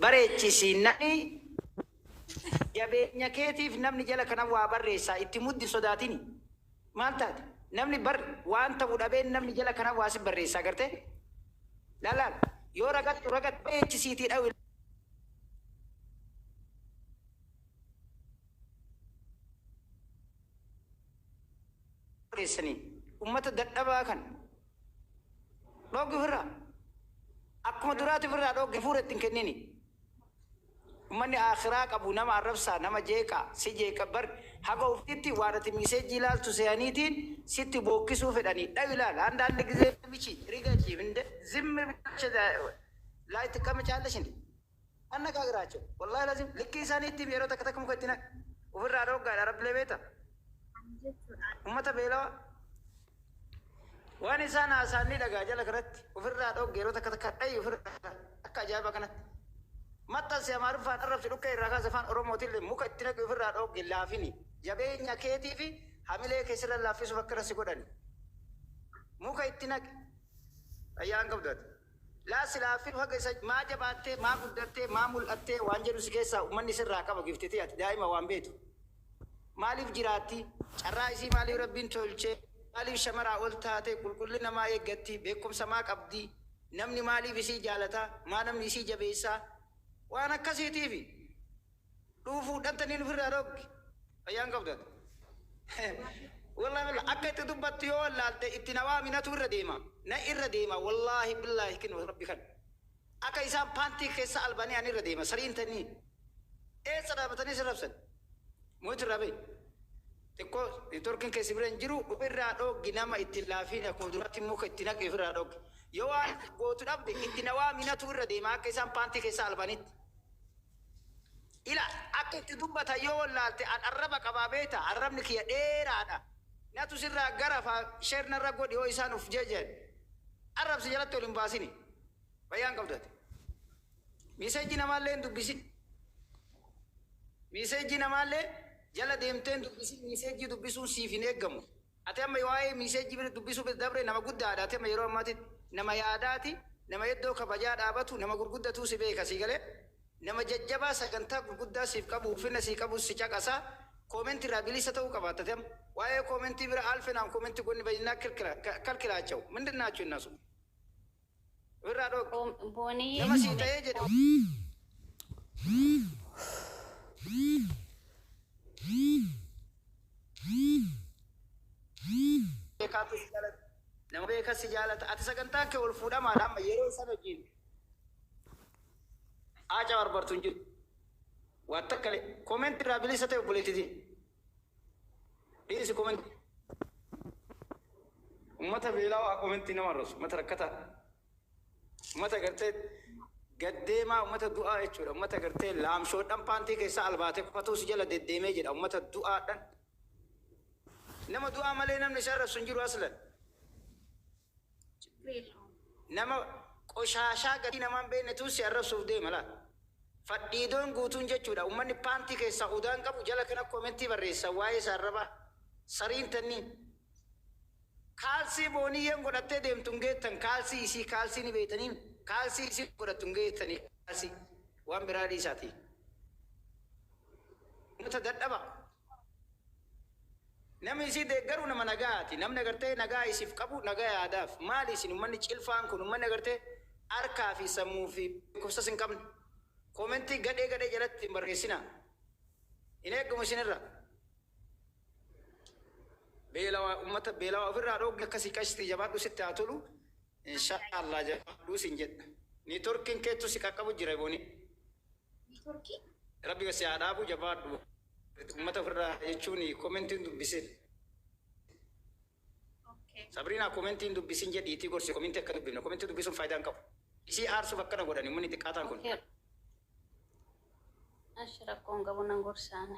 Bareechisi namni jabeenya keetiif namni jala kana waa barreessaa itti muddi sodaatini. Maal taate? Namni bar waan ta'u dhabeen namni jala kana waa si barreessaa gartee? Laalaal yoo ragattu ragattu bareechisiitii dhawi. Barreessanii ummata dadhabaa kan dhooggi ofirraa akkuma duraati ofirraa dhooggi fuula itti hin kennini. Ummanni aakhiraa qabu nama arrabsaa nama jeeqaa si jeeqa bar haga ufitti waan ati message ilaaltu sehaniitiin sitti bookkisuu fedhanii dhawi laal አንዳንድ ጊዜ ምቺ ሪገጪ እንደ ዝም ብለሽ ላይ ትቀመጫለሽ እንዴ? አነጋግራቸው ወላሂ ላዚም ልክ isaaniitti yeroo takka takka muka itti naqi ofirraa dhooggaadha rabbilee beeta ummata beelawa waan isaan haasaan ni dhagaa jala kanatti ofirraa dhoogge yeroo takka takka dhayi ofirraa akka ajaa'iba kanatti maxxansi Amaariffaan arrabsi dhukka irraa kaase afaan Oromootillee muka itti naqi ofirraa dhoogge laafini jabeenya keetii fi hamilee keessirra laaffisuuf akkana si godhani muka itti naqi ayyaan qabdu ati laasi laaffin haga isa maa jabaattee maa guddattee maa mul'attee waan jedhu si keessaa ummanni sirraa qaba giftitee ati daa'ima waan beetu maaliif jiraatti carraa isii maaliif rabbiin tolchee maaliif shamaraa ol taate qulqullina maa eeggatti beekumsa maa qabdi namni maaliif isii jaalata maa namni isii jabeessaa waan akkasiitiifi dhuufuu dhantaniin ofirraa dhoogge ayyaan qabdu ati wallahi billah akka itti dubbattu yoo wallaalte itti na waaminatu irra deema na irra deema wallahi billahi kinu rabbi kan akka isaan paantii keessa albanii ani irra deema sariin tanii eessa dhaabatanii si rabsan mute irraa bahi xiqqoo networkiin keessi bira hin jiru ofirraa dhooggi nama itti laafiin akkuma duratti muka itti naqi ofirraa dhooggi yoo waan gootu dhabde itti na waaminatu irra deema akka isaan paantii keessa albanitti ila akka itti dubbata yoo wallaalte an arraba qabaa beeta arrabni kiyya dheeraadha natu sirraa gara faa share narra godhi yoo isaan uf jejan arrabsi jalatti ol hin baasini fayyaan qabdu ati message namaallee hin dubbisin message namaallee jala deemtee hin dubbisin message dubbisuun siif hin eeggamu ati amma waa'ee message bira dubbisuu bira dabre nama guddaadha ati amma yeroo ammaatti nama yaadaati nama iddoo kabajaa dhaabatu nama gurguddatuu si beeka si galee nama jajjabaa sagantaa gurguddaa siif qabu ulfina sii qabu si caqasaa comment irraa bilisa ta'uu qabaata ati amma waa'ee comment bira alfenaan comment gonni bayyinaa kalkilaacha'u ምንድን ናቸው እነሱ ofirraa dhoogge Booniyyee nama sii ta'ee jedhe beekaatu si jaalata nama beeka si jaalata ati sagantaan kee ol fuudhamaadha amma yeroo isaan wajjin aaca barbartu hin jiru waan takka comment irraa bilisa ta'e obboleettiti dhiisi comment ummata beelaa waa comment nama arrasu ummata rakkataa ummata gartee gaddeemaa ummata du'aa jechuudha ummata gartee laamshoodhaan paantii keessa albaatee qofatuu si jala deddeemee jedha ummata du'aadhaan nama du'aa malee namni isa arrabsu hin jiru aslan ችግር የለውም። Nama qoshaashaa gatii namaan beeknetu si arrabsuuf deema laa. Fadhiidoon guutuun jechuudha. Uummanni paantii keessaa udaan qabu jala kana comment barreessa waa'ee isaa arrabaa. Sariin tanniin. Kaalsii booniyyeen godhattee deemtu hin geettan kaalsii isii kaalsii ni beektanii kaalsii isii godhattu hin geettanii kaalsii waan biraa dhiisaati. Uummata dadhaba. Namni isii deeggaru nama nagaati. Namni agartee nagaa isiif qabu nagaa yaadaaf. Maali isin uummanni cilfaan kun uummanni agartee harkaa fi sammuu fi beekumsas hin qabne. Comment gadhee gadhee jalatti hin barreessinaa. Hin eegamu isinirra. Beelawaa uummata beelawaa ofirraa dhoogge akkasii qashtii jabaadhu sitti haa tolu. Inshaallah jabaadhu sin jedha. Networkiin keettu si qaqqabu jira booni. Network Rabbi si haa dhaabu jabaadhu. Uummata ofirraa jechuun commentiin dubbisin. Okay. Sabriinaa commentiin dubbisin jedhiitii gorsi comment akka dubbifne comment dubbisuun faayidaa hin qabu. Isii aarsuuf akkana godhani uummanni xiqqaataan kun. Okay. Ashi rakkoon qabu nan gorsaane.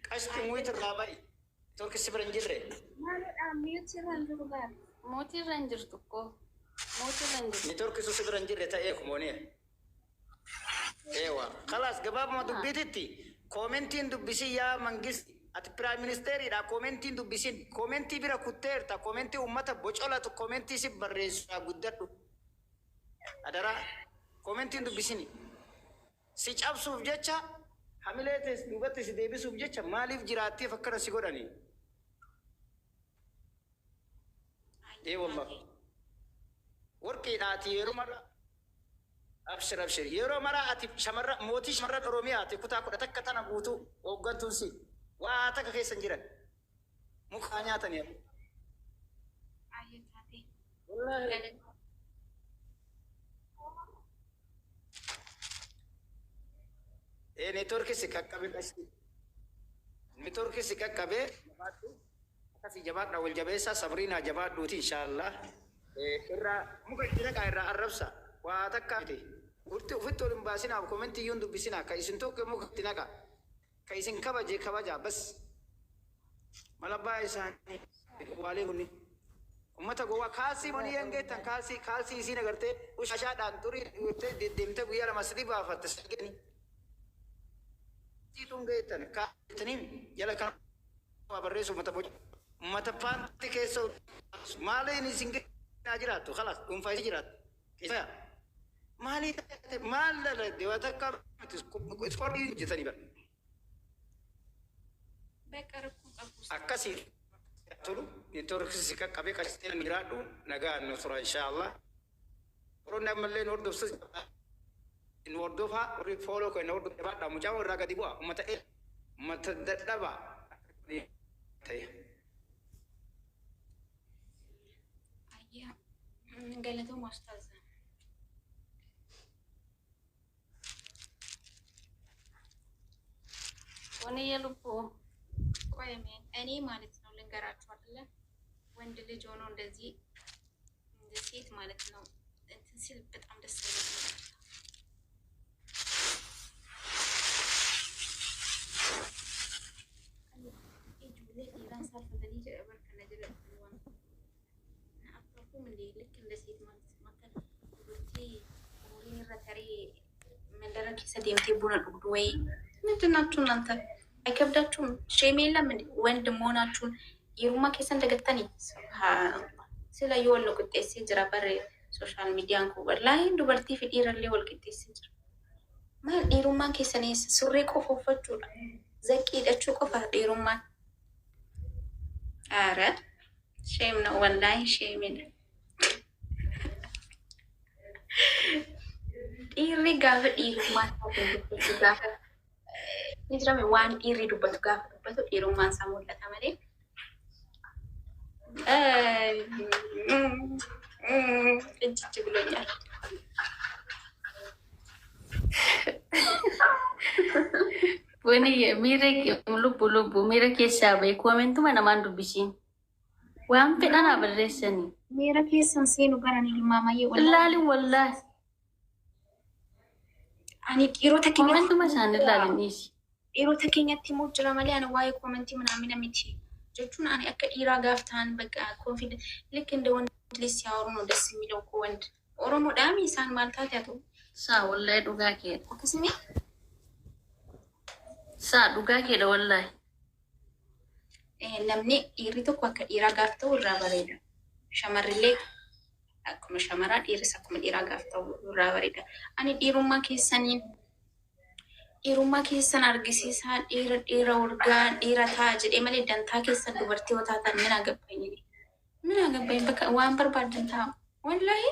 Qashti mute irraa ba'i. Network si bira hin jirre. Maalidha mute irra hin jiru gaara. Mute irra hin jirtu koo. Mute irra hin jirtu. Network si bira hin jirre ta'ee kumoonee. Eewa. Khalaas gabaabuma dubbiititti commentiin dubbisin yaa mangisti. Ati prime ministeriidha commentiin dubbisin. Comment bira kutteerta comment uummata bocolatu comment si barreessu guddadhu. Adaraa. Komentiin dubbisini. Si cabsuuf jecha hamilee tees duubatti si deebisuuf jecha maaliif jiraatteef akkana si godhani? Ee wallah. Worqiidhaati yeroo mara abshir abshir yeroo mara ati shamarra mootii shamarran Oromiyaati kutaa 11 tana guutuu hooggantuun si waa takka keessa hin jiran. Mukaa nyaatanii. Ayyee taate. Wallaahi. Galata. Ee neetwoorkii si qaqqabe qashti. Neetwoorkii si qaqqabe jabaadhu. Akkasii jabaadha wal jabeessaa sabriinaa jabaadhuuti inshaallah. Irraa muka itti naqaa irraa arrabsa. Waa takka miti. Urti ofitti ol hin baasinaaf komentii iyyuu hin dubbisinaa. Ka isin tokko muka itti naqa. Ka isin kabaje kabajaa bas. Malabbaa isaanii gowwaalee kunni. Ummata gowwaa kaalsii monii hin geettan kaalsii kaalsii isiin agartee ushaashaadhaan xurii dhuftee deddeemtee guyyaa lama sadii baafatte sageni. Siituun geettan kaalsii jala kan waa barreessu ummata boca. Ummata paantii keessa maaliin isin geettaa jiraattu kalaas dhuunfaa isii jiraattu. Keessa maalii taate maal dalagde waa takka miti ispoortii hojjetanii bara. Bakka rakkoo qabu. Akkasii tolu neetwoorkii si qaqqabee qashitee jiraadhu nagaan nu tura inshaallah. Warroonni ammallee nu hordofsus nu hordofaa warri fooloo kenna hordof jabaadha mucaa irraa gadi bu'a ummata ee ummata dadhabaa ta'e. Ayyee galatooma ustaaza. Waniyye lubbuu ቆይ እኔ ማለት ነው ልንገራችሁ አይደለ ወንድ ልጅ ሆኖ እንደዚህ እንደ ሴት ማለት ነው እንትን ሲል በጣም ደስ አይለኝም። Ijoollee dhiiraan saalfatanii jedha bar kana jala dhufanii waan አታውቁም እንዴ? ልክ እንደ ሴት ማለት ነው። akka dubartii umuriin irra taree mandara keessa deemtee buna dhugdu wayii ምንድን ናችሁ እናንተ? አይከብዳችሁም? Shame የለም እንዴ? ወንድ መሆናችሁን dhiirummaa keessan dagattanii? Subhaanallah. Sila yoo wal nu qixxeessee jira barre social miidiyaan kun wallaahi dubartii fi dhiirallee wal qixxeessee jira. Maal dhiirummaan keessan eessa? Surree qofa uffachuudha. Zaqqii hidhachuu qofa dhiirummaan. ኧረ shame ነው wallaahi shame ነው። Dhiirri gaafa dhiirummaa isaatiin dubbatu gaafa ni jirame waan dhiirri dubbatu gaafa dubbatu dhiirummaan isaa mul'ata malee. እጅ ብሎኛል። Waniyye miira lubbu lubbu miira keessaa bahi koomentuma namaan dubbisiin. Waan fedhan haa barreessanii. Miira keessan seenu baran ilmaamayyee wallaahi. Ilaalin wallaahi. Ani dhiirota keenyatti Koomentuma isaan ilaalin dhiisi. Dhiirota keenyatti immoo jira malee ani waa'ee koomentii ምናምን miti jechuun ani akka dhiiraa gaaf ta'an በቃ confident ልክ እንደ ወንድ ልጅ ሲያወሩ ነው ደስ የሚለው እኮ ወንድ ኦሮሞodhaami isaan maal taate haa ta'u Saa wallaahi dhugaa keedha. Akkasumi Saa dhugaa keedha wallaahi. Namni dhiirri tokko akka dhiiraa gaaf ta'u irraa bareeda. Shamarrillee akkuma shamaraa dhiirris akkuma dhiiraa gaaf ta'u irraa bareeda. Ani dhiirummaa keessaniin dhiirummaa keessan argisiisaa dhiira dhiira urgaa dhiira ta'a jedhee malee dantaa keessan dubartii yoo taatan min agabbaኝ ምን አገባኝ በቃ waan barbaadan ta'a wallaahi.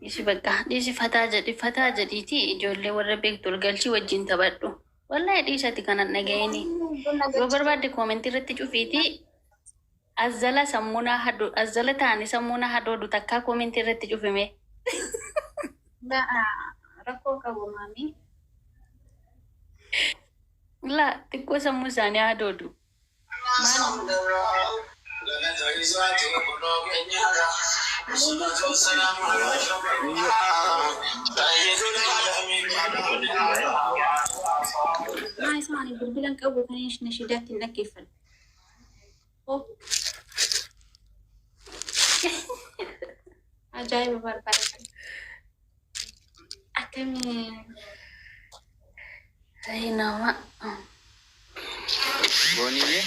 Dhiisi bakka dhiisi fataa jedhi fataa jedhiiti ijoollee warra beektu ol galchii wajjin taphadhu. Wallaahi dhiisati kanan dhaga'ini. Yoo barbaadde koomentii irratti cufiiti azzala sammuunaa haddu azzala ta'anii sammuunaa hadoodu takkaa koomentii irratti cufime. Rakkoo qabu maamii. Laa xiqqoo sammuu isaanii hadoodu. Maal Maa isa ani bilbilan qabu kan nashidaatti hin dhaggeeffadhu. Oh, ajaa'iba barbaada. Akkamii Ta'ee nama. Booniyyee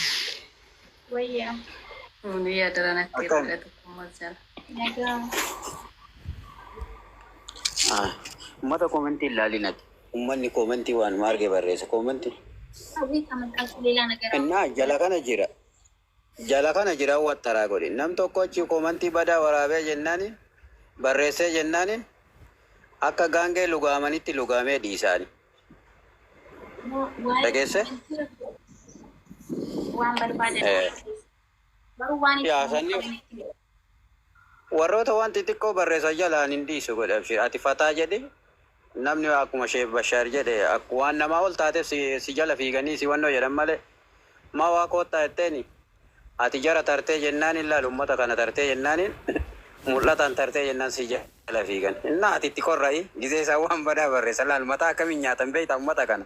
wayyaa. Mun yaadaran akka Akkam. irra tokkummaa jala. Nagaa. Ah, Uummata koomentii ilaalin ati. Uummanni koomentii waan arge barreessa. Koomentii. Hawwii kamantaa ሌላ ነገር Innaa jala kana jira. Jala kana jira waxxaraa godhe. Nam tokko achi koomentii badaa waraabee jennaani barreessee jennaani akka gaangee lugaamanitti lugaamee dhiisaani. Dhageesse? waan barbaadan Eh. garuu waan Yaa sanni warroota waan xixiqqoo barreessan jalaan hin dhiisu godhe abshir. Ati fataa jedhi namni akkuma Sheef Bashaar jedhe akka waan namaa ol taateef si jala fiiganii si wannoo jedhan malee maa waa koottaa jetteeni ati jara tartee jennaan hin laalu uummata kana tartee jennaan mul'ataan tartee jennaan si jala fiigan. Innaa ati itti qorra'i gizee isaan waan badaa barreessan laalu mataa akkamiin nyaatan beektaa uummata kana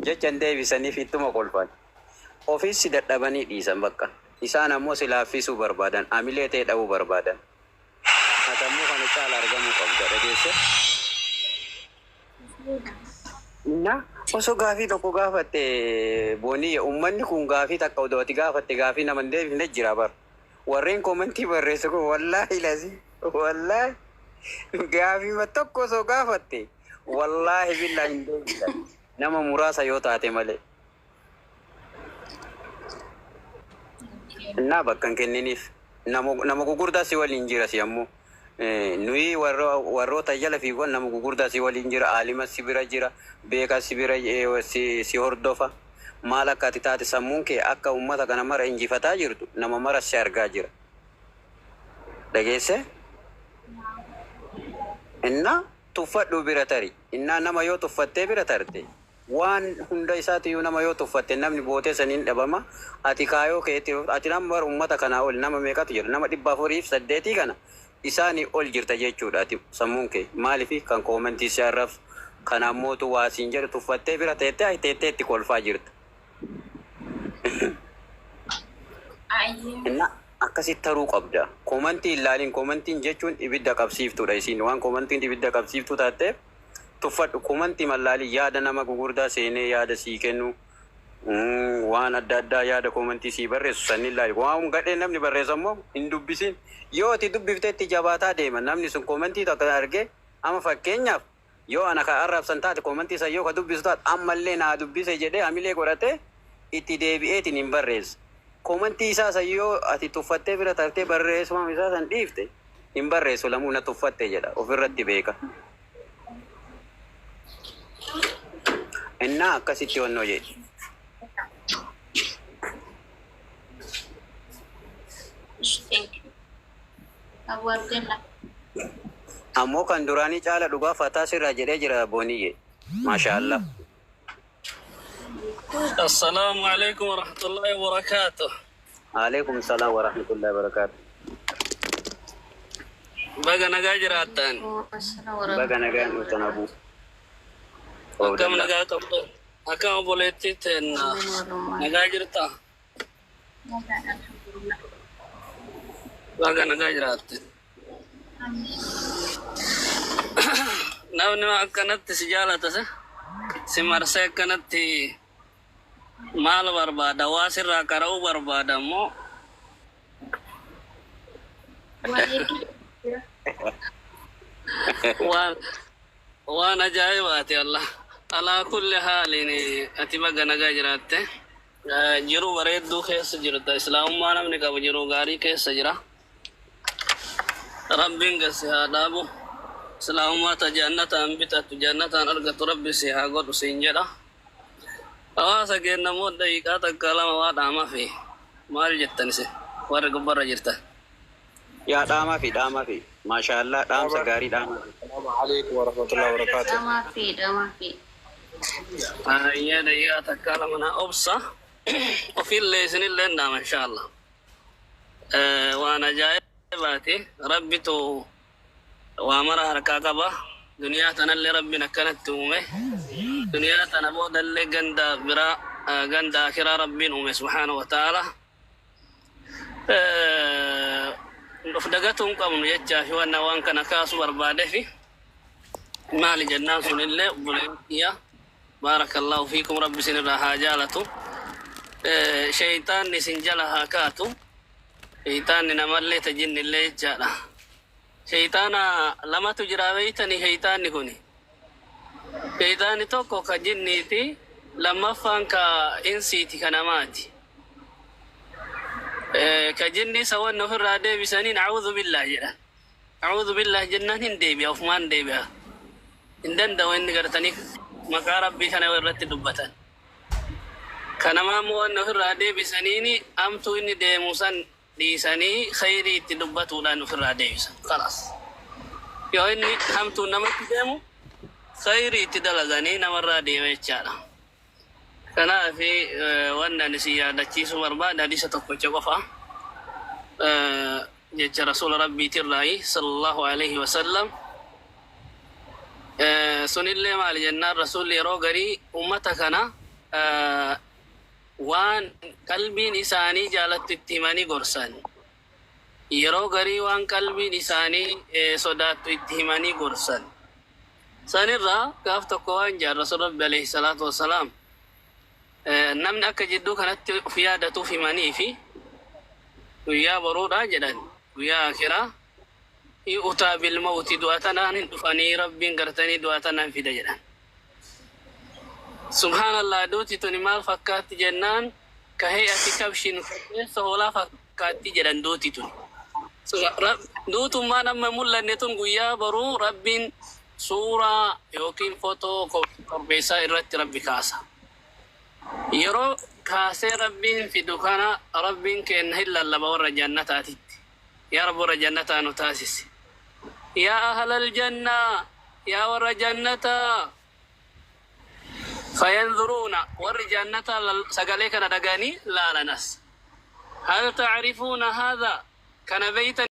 jechan deebisaniif ittuma kolfan. Ofiis si dadhabanii dhiisan bakka. Isaan ammoo si laaffisuu barbaadan, amilee ta'e dhabuu barbaadan. Ati ammoo kana caala argamuu qabda dhageesse. Na osoo gaafii tokko gaafatte booniyya uummanni kun gaafii takka odoo ati gaafatte gaafii nama hin deebifne jira bar. Warreen koomentii barreessu kun wallaahi lasi wallaahi gaafii tokko osoo gaafatte wallaahi billaa hin deebisan nama muraasa yoo taate malee. Innaa bakka hin kenniniif nama gugurdaa si waliin jira si ammoo. Nuyi warroota jala fiigan nama gugurdaa si waliin jira, aalima si bira jira, beekaa si bira si hordofa. Maal akka ati taate sammuun kee akka uummata kana mara injifataa jirtu nama mara si argaa jira. Dhageesse? Innaa tuffadhu bira tari. Innaa nama yoo tuffattee bira tarte waan hunda isaatiyyuu nama yoo tuffatte namni bootee saniin dhabama. Ati kaayoo keetti ati nama bara uummata kanaa ol nama meeqatu jira nama 408 kana isaanii ol jirta jechuudha ati sammuun kee maaliif kan koomentii si arrabsu kan ammootu waa siin jedhu tuffattee bira teettee teettee itti kolfaa jirta. Innaa akkasitti taruu qabda. Koomentii ilaaliin koomentiin jechuun ibidda qabsiiftuudha isiin waan koomentiin ibidda qabsiiftuu taateef tuffadhu koomentii mallaalii yaada nama gugurdaa seenee yaada sii kennu waan adda addaa yaada koomentii sii barreessu sanni ilaali. Waan gadhee namni barreessu ammoo hin dubbisin. Yoo ati dubbiftee itti jabaataa deema namni sun koomentii tokko argee amma fakkeenyaaf yoo ana ka arrabsan taate koomentii san yoo ka dubbisu taate ammallee naa dubbise jedhee hamilee godhatee itti deebi'eetiin hin barreessu. Koomentii isaa san yoo ati tuffattee bira tartee barreessuma isaa san dhiifte hin barreessu lamuu na tuffatte jedha ofirratti beeka. Innaa akkasitti wannoo jedhi. Thank you. Abu Abdallah. Ammoo kan duraanii caala dhugaa fataa sirraa jedhee jira booniyye. Maashaallah. السلام عليكم ورحمة الله وبركاته. Alaikum salaam wa rahmatullahi wa barakaatu. Baga nagaa jiraattan. Baga nagaan dhuftan abuu. Akkam nagaa qabdu? Akkam obboleettii teenna? Nagaa jirta? Alhamdulillah. Baga nagaa jiraatte. Namni akkanatti si jaalata si marsee akkanatti maal barbaada? Waa sirraa qara'uu barbaada immoo Waa hedduu jira. waan ajaa'ibaati Allah. Alaa kulli haaliin ati baga nagaa jiraatte. Jiruu bareedduu keessa jirta. Islaamummaa namni qabu jiruu gaarii keessa jira. Rabbiin gasi haa dhaabu. Islaamummaa ta jannataan bitatu jannataan argatu Rabbi si haa godhu siin jedha. Hawaasa keenya immoo daqiiqaa takka lama waa dhaamaa fi maal jettan isin warri gubbarra jirtan? Yaa dhaamaa fi dhaamaa fi maashaallah dhaamsa gaarii dhaamaa fi. السلام عليكم ورحمة الله وبركاته. Dhamaa fi dhamaa fi. Ayyee daqiiqaa takka lama na obsa. Ofillee isinillee dhaama inshaallah. Waan ajaa'ibaati. Rabbitu waa mara harkaa qaba. Duniyaa tanallee Rabbiin akkanatti uume. Duniyaa tana boodallee ganda biraa ganda akiraa Rabbiin uume subhaanahu wa ta'ala. Of dagatuu hin qabnu jechaa fi waan kana kaasuu barbaadeefi maali jennaan sunillee obboleettiya baarakallahu fiikum Rabbi isinirraa haa jaalatu. Shayxaanni isin jala haa kaatu. Shayxaanni namallee ta jinnillee jechaadha. Shayxaana lamatu jira beeytanii shayxaanni kuni. Shayxaanni tokko ka jinniiti, lammaffaan ka insiiti ka namaati. Ka jinni isa wanni ofirraa deebisaniin a'uudhu billaah jedhan. A'uudhu billaah jennaan hin deebi'a, ofumaan deebi'a. Hin danda'u inni gartanii maqaa Rabbii kana irratti dubbatan. Ka namaa immoo wanni ofirraa deebisaniin amtuu inni deemu san dhiisanii khayrii itti dubbatuudhaan ofirraa deebisan. Khalaas. Yoo inni hamtuun namatti deemu khayrii itti dalaganii namarraa deema jechaadha. Kanaaf wanni ani isin yaadachiisuu barbaade hadiisa tokkocha qofa. Jecha Rasuula Rabbiitirraayi sallallahu alaihi wasallam. Sunillee maali jennaan Rasuulli yeroo garii ummata kana waan qalbiin isaanii jaalattu itti himanii gorsan. Yeroo garii waan qalbiin isaanii sodaattu itti himanii gorsan. Sanirraa gaaf tokko waan jedhan Rasuul Rabbi alayhi salaatu wassalaam namni akka jidduu kanatti of yaadatuuf himanii fi guyyaa boruudha jedhan guyyaa akiraa yu'taa bil mawti du'a tanaan hin dhufanii Rabbiin gartanii du'a tanaan fida jedhan. Subhaanallah duuti tuni maal fakkaatti jennaan ka hay'ati kabshin korbeessa hoolaa fakkaatti jedhan duuti tuni. Duutummaan amma mul'anne tun guyyaa boruu Rabbiin suuraa yookiin fotoo korbeessaa irratti Rabbi kaasa. Yeroo kaasee Rabbiin fidu kana Rabbiin keenna hin lallaba warra jannataatitti. Yaa Rabbi warra jannataa nu taasisi. Yaa ahlal jannaa yaa warra jannataa fayanzuruuna warri jannataa sagalee kana dhaga'anii laalanas. Hal ta'rifuuna haadha kana beeytan